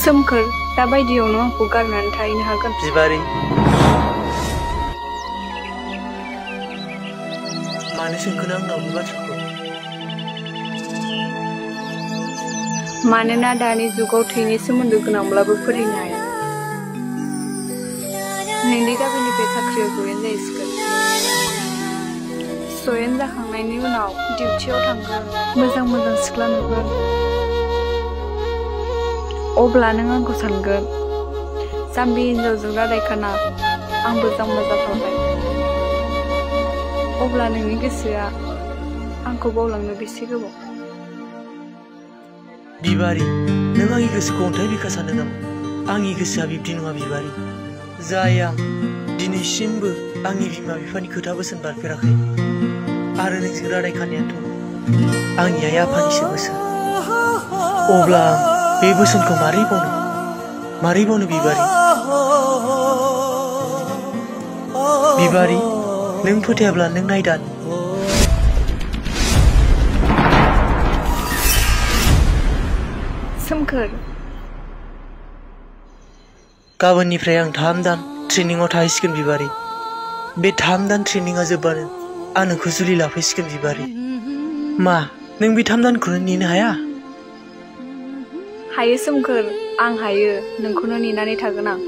सोमखोर दा बायदियावनो आंखौ गारनानै थाहैनो हागोन। बिबारि मानो सोंखोनो आंनाव बे बाथ्राखौ? मानोना दानि जुगाव थैनि सोमोन्दो गोनांब्लाबो फोथायनो हाया। नोंनि गामिनिफ्राय साख्रियाव जयेन जाहैसिगोन। जयेन जाखांनायनि उनाव डिउटियाव थांगोन, मोजां मोजां सिख्ला नुगोन। अब्ला नों आंखौ सानगोन जाम्बि हिनजावजों रादायखाना आंबो जाम्बा जाथारबाय। अब्ला नोंनि गोसोआ आंखौ बावलांनो बेसे गोबाव? बिबारि नों आंनि गोसोखौ अन्थाइ बिखा सानदों नामा? आंनि गोसोआ बिब्दि नङा बिबारि। जाय आं दिनैसिमबो आंनि बिमा बिफानि खोथा बोसोन बारफेराखै। आरो नोंजों रादाय खानायाथ' आंनि आइ आफानिसो बोसोन। अब्ला आं बे बोसोनखौ मारै बावनो बिबारि? बिबारि नों फोथायाब्ला नों नायदान। सोमखोर गाबोननिफ्राय आं 3 दान ट्रेनिंआव थाहैसिगोन बिबारि। बे 3 दान ट्रेनिंआ जोबबानो आं नोंखौ जुलि लाफैसिगोन बिबारि। मा नों बे 3 दानखौनो नेनो हाया? हायो सोमखोर, आं हायो। नोंखौनो नेनानै थागोन आं।